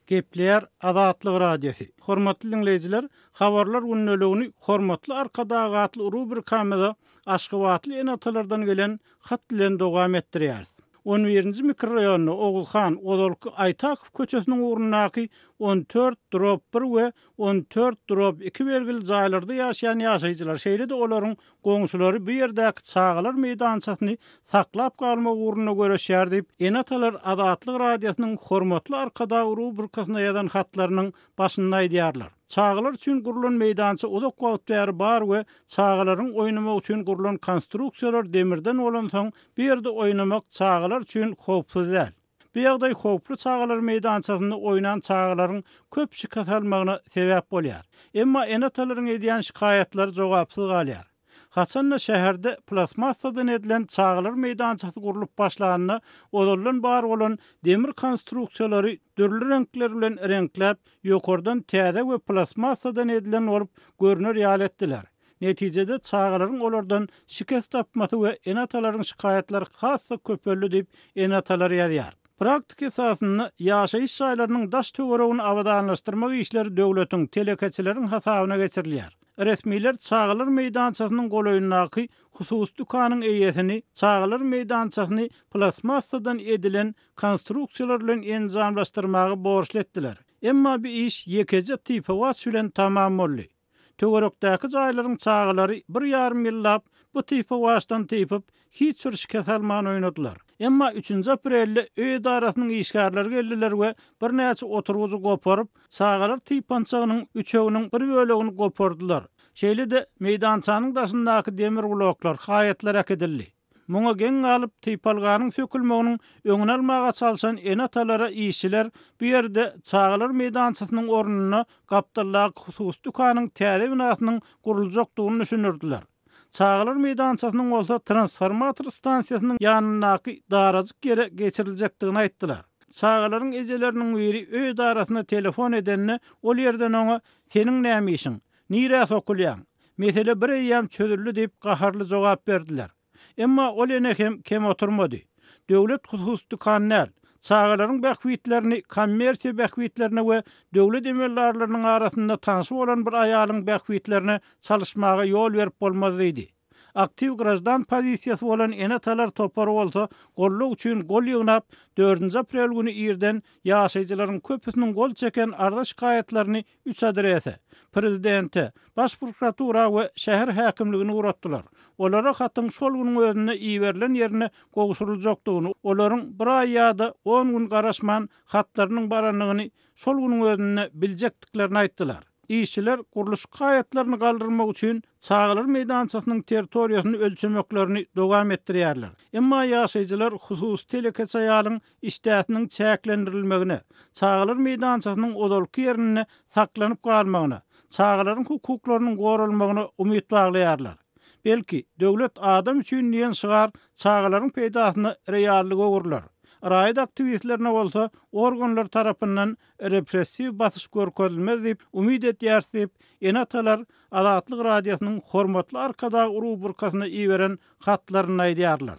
Gepleýär Azatlyk Radiosy. Hormatly diňleýjiler, Habarlar gündeligini Hormatly Arkadag atly rubrikamyza aşgabatly ene-atalardan gelen hat bilen dowam etdirýäris. On birinji mikroraýonda Oguzhan, ozalky Aýtakow köçesiniň ugrundaky 14 drob bir we 14 drob iki belgili jaýlarda ýaşaýan ýaşaýjylar, şeýle-de olaryň goňşulary bu ýerdäki çagalar meýdançasyny saklap galmak ugrunda göreşýär diýip, ene-atalar Azatlyk Radiosynyň Hormatly Arkadag rubrikasyna ýazan hatlarynyň başynda aýdýarlar. Çagalar üçin gurlan meýdança uzak wagt bäri bar we çagalaryň oýnamagy üçin gurlan konstruksiýalar demirden bolansoň, bu ýerde oýnamak çagalar üçin howpsuz däl. Bu ýagdaý howply çagalar meýdançasynda oýnan çagalaryň köp şikes almagyna sebäp bolýar. Emma ene-atalaryň edýän şikaýatlary jogapsyz galýar. Haçan-da şäherde plastmassadan edilen çagalar meýdançasy gurlup başlanynda ozaldan bar bolan demir konstruksiýalary dürli reňkler bilen reňkläp, ýokardan täze we plastmassadan edilen bolup görner ýaly etdiler. Netijede, çagalaryň olardan şikes tapmasy we ene-atalaryň şikaýatlary has-da köpeldi diýip, ene-atalar ýazýar. Praktika esasynda ýaşaýyş jaýlarynyň daş-töweregini abadanlaşdyrmak işleri döwletiň, telekeçileriň hasabyna geçirilýär. Resmiler çagalar meýdançasynyň golaýyndaky hususy dükanyň eýesini çagalar meýdançasyny plastmassadan edilen konstruksiýalar bilen enjamlaşdyrmaga borçly etdiler. Emma bu iş ýekeje typawaç bilen tamam boldy. Töwerekdäki jaýlaryň çagalary bir ýarym ýyllap bu typawaçdan typyp, hiç bir şikes alman oýnadylar. Emma üçünji aprelde öý edarasynyň işgärleri geldiler we birnäçe oturgyjy goparyp, çagalar typançagynyň üçeginiň bir bölegini gopardylar. Şeýle-de, meýdançanyň daşyndaky demir bloklar, haýatlar äkidildi. Muňa geň galyp, typalganyň sökülmeginiň öňüni almaga çalşan ene-atalara işçiler bu ýerde çagalar meýdançasynyň ornunda gapdaldaky hususy dükanyň täze binasynyň guruljakdygyny düşündirdiler. Çagalar meýdançasynyň bolsa transformator stansiýasynyň ýanyndaky darajyk ýere geçiriljekdigini aýtdylar. Çagalaryň ejeleriniň biri öý edarasyna telefon edende, ol ýerden oňa Seniň näme işiň? Nirä sokulýaň? Mesele bir eýýäm çözüldi diýip gaharly jogap berdiler. Emma ol ene hem kem oturmady. Döwlet hususy dükan däl. Çagalaryň bähbitlerini kommersiýa bähbitlerine we döwlet emeldarlarynyň arasynda tanşy bolan bir aýalyň bähbitlerine çalyşmaga ýol berip bolmaz diýdi. Aktiw graždan pozisiýasy bolan ene-atalar topary bolsa goldaw üçin gol ýygnap, dördünji aprel güni irden ýaşaýjylaryň köpüsiniň gol çeken arza-şikaýatlaryny üç adrese, prezidente, Baş prokuratura we şäher häkimligine ugratdylar. Olara hatyň şol günüň özünde iberilen ýerine gowşuryljakdygyny, olaryň bir aý ýa-da on gün garaşman hatlarynyň baranyny şol günüň özünde biljekdiklerini aýtdylar. Işçiler gurluşyk haýatlaryny galdyrmak üçin çagalar meýdançasynyň territoriýasyny ölçemeklerini dowam etdirýärler. Emma ýaşaýjylar hususy telekeçi aýalyň işdäsiniň çäklendirilmegine, çagalar meýdançasynyň ozalky ýerinde saklanyp galmagyna, çagalaryň hukuklarynyň goralmagyna umyt baglaýarlar. Belki, Döwlet adam üçin diýen şygar çagalaryň peýdasyna reallyga öwrüler. Raýat aktiwistlerine bolsa organlar tarapyndan repressiw basyş görkezilmez diýip umyt edýäris diýip, ene-atalar Azatlyk Radiosynyň Hormatly Arkadag rubrikasyna iberen hatlarynda aýdýarlar.